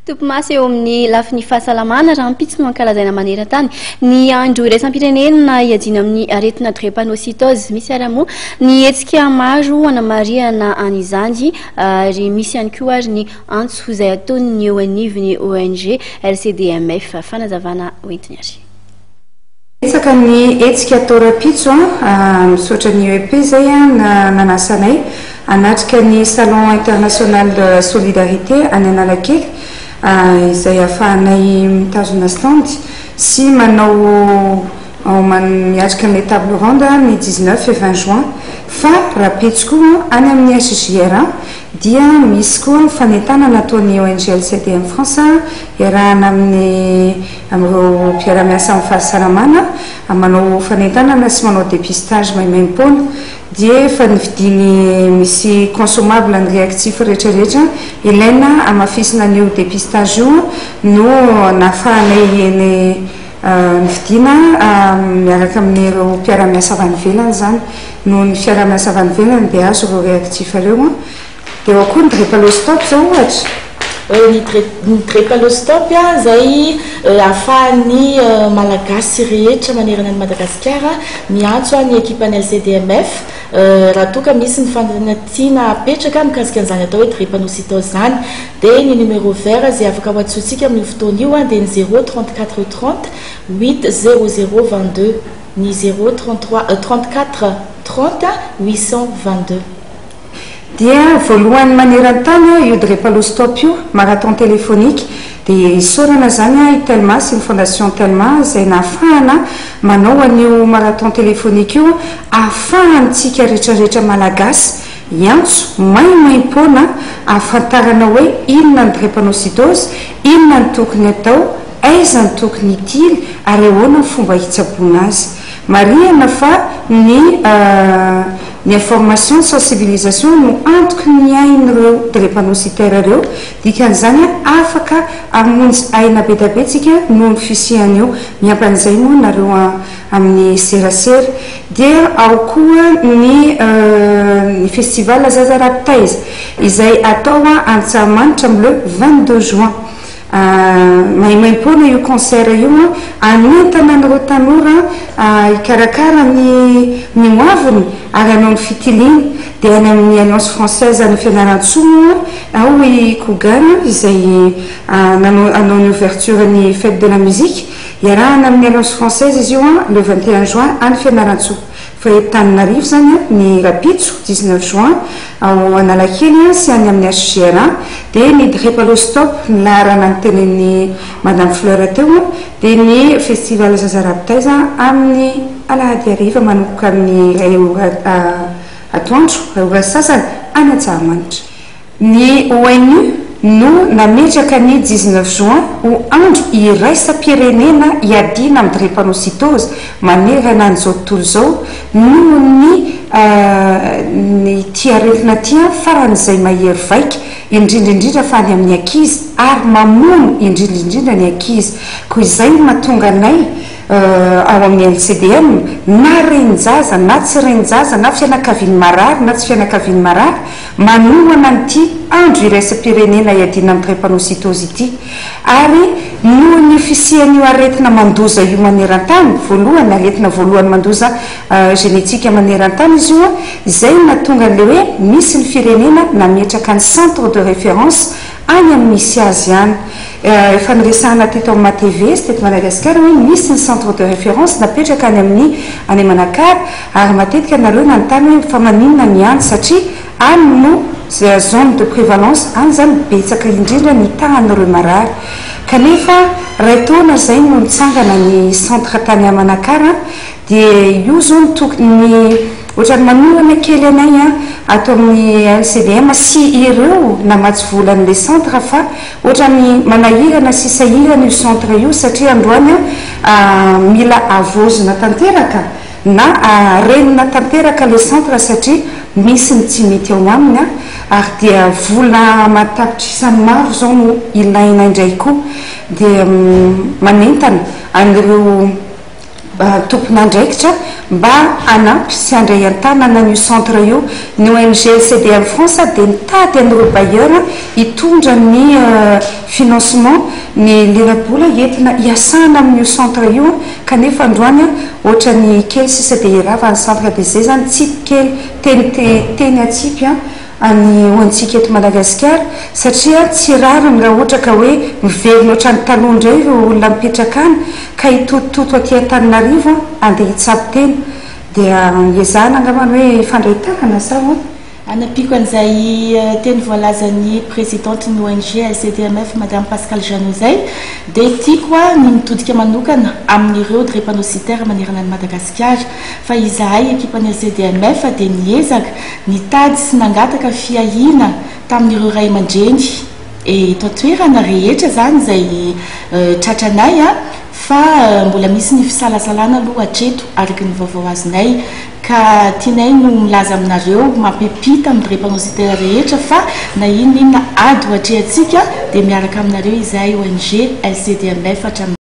Topimaso eo amin'ny lafiny fahasalamana, rahampitso no ankalazaina maneran-tany ny andro iraisam-pirenena hiadiana amin'ny aretina drépanocytose. Misy ary moa ny hetsika maro hanamarihana an'izany ary misy ihany koa ary ny antso izay ataon'ny eo anivon'ny ONG LCDMF. Fanazavana hoentiny ary. Betsaka ny hetsika atao rahampitso a, misaotra ny UEP izay nanasa anay hanatrika ny Salon International de la Solidarité any Analakely izay ahafahanay mitazona stand sy manao miatrika ny table ronde ny 19 et 20 juin fa rahampitso koa any amin'ny HJRA dia misy koa fanentanana ataon'ny ONG LCDM France iarahana amin'ny Amin'ireo mpiara-miasa amin'ny fahasalamana, manao fanentanana sy manao dépistage maimaimpoana, dia efa nividiany misy consommable ny réactif rehetra rehetra ilaina hamafisina an'io dépistage io no nahafahanay nividiana miaraka amin'ireo mpiara-miasa avy any ivelany izany. Noho ny fiaraha-miasa avy any ivelany dia azo ireo réactif ireo. Dia ao koa ny drepalostop izao ohatra. Ny ny drepalostop izay ahafahan'ny Malagasy rehetra manerana an'i Madagasikara miantso ny ekipan'ny LCDMF raha toa ka misy ny fanontaniana tiana hapetraka mikasika an'izany atao hoe drépanocytose izany. Dia ny numéro vert izay afaka ho antsointsika amin'io fotoana io dia ny zéro 34 30 huit zéro zéro 22, ny zéro 33 34 30 822. Dia voalohany maneran-tany io Drepalostop io, marathon téléphonique, dia isaorana izany i Telma sy ny Fondation Telma izay nahafahana manao an'io marathon téléphonique io ahafahantsika retraretra Malagasy hiantso maimaimpoana ahafantarana hoe inona ny drépanocytose, inona ny tokony atao, aiza ny tokony hitily ary ahoana ny fomba hitsaboana azy. Marihana fa ny ny information, sensibilisation no antoky ny ain'ireo drépanocytaires ireo, dikan'izany afaka hamonjy aina bedabe tsika noho ny fisian'io, miampy an'izay moa nareo amin'ny serasera. Dia ao koa ny ny festival Zaza Rap Taiza izay atao Antsahamanitra amin'ny le 22 juin. Maimaimpoana io concert io hanentana an'ireo tanora hikarakara ny ny hoaviny ary hanao ny fitiliana. Dia any amin'ny Alliance Française any Fianarantsoa moa ao i Kougan izay nanao hanao ny ouverture ny fête de la musique. Iarahana amin'ny Alliance Française izy io le 21 juin any Fianarantsoa. Fa eto Tananarivo izany ny rahampitso, 19 juin, ao Analakely sy any amin'ny HJRA, dia ny Drepalostop, ny laharana notenenin'i Madame Fleur teo, dia ny Festival Zaza Rabitaiza amin'ny alahady hariva manomboka amin'ny iray ora atoandro, iray ora sy sasany, any Antsahamanitra. Ny ONU no nametraka ny 19 juin ho andro iraisam-pirenena hiadiana amin'ny drépanocytose manerana an'izao tontolo izao noho ny ny ity aretina ity faran'izay mahery vaika, indrindra indrindra fa any amin'ny ankizy ary mamono indrindra indrindra ny ankizy. Koa izay no mahatonga anay ao amin'ny LCDM, na renin-jaza na tsy renin-jaza na fianakavian'ny marary na tsy fianakavian'ny marary, manohana an'ity andro iraisam-pirenena iadiana amin'ny drépanocytose ity. Ary noho ny fisian'io aretina mandoza io maneran-tany, voalohany, aretina voalohany mandoza genetika maneran-tany izy io, izay no nahatonga an'ilay hoe misy ny firenena nametraka ny centre de référence any amin'ny misy azy any. Efa noresahana teto amin'ny MATV sy teto Madagasikara hoe misy ny centre de référence napetraka any amin'ny any Manakara ary matetika nareo nanontany hoe fa maninona ny any satria any no zone de prévalence, any izany betsaka indrindra ny tahan'ireo marary. Kanefa iray taona izay no nitsangana ny centre tany Manakara dia io izao no tokony ohatran'ny manohana kely anay ato amin'ny LCDM sy ireo namatsy vola an'ilay centre fa ohatran'ny manahirana sy sahirana io centre io satria androany mila havaozina tanteraka na arenina tanteraka ilay centre satria misy ny tsy mety ao aminy ary dia vola aman-tapitrisany maro izao no ilaina indray koa dia manentana an'ireo. Tompon'andraikitra mba hanampy sy handray an-tanana an'io centre io. Ny ONG LCDM France dia nitady an'ireo bailleur hitondra ny financement, ny lelabola entina hiasana amin'io centre io, kanefa androany ohatran'ny kely sisa dia hirava ny centre, dia izay izany tsipy kely teny teny atsipy any ho antsika eto Madagasikara, satria tsy rariny raha ohatra ka hoe miverina ohatran'ny taloha indray ireo olona mipetraka any ka hitotototo aty Antananarivo handeha hitsabo tena. Dia ezahana angambany hoe hifandray tanana sa ahoana? Hanampiako an'izay teny voalazan'ny Présidente ny ONG LCDMF Madame Pascale Jeannot izay dia tiako ny mitodika manokana amin'ireo drépanocytaires manerana an'i Madagasikara fa izahay ekipan'ny LCDMF dia niezaka nitady sy nangataka fiahiana tamin'ireo ray aman-dreny eto an-toerana rehetra izany izay tratranay fa mbola misy ny fisalasalana aloha hatreto araka ny vaovao azonay ka tianay no milaza aminareo mampiampita amin'ny drépanocytaires rehetra fa na inona inona ady ho atrehantsika dia miaraka aminareo izahay ONG LCDMF hatramin'ny.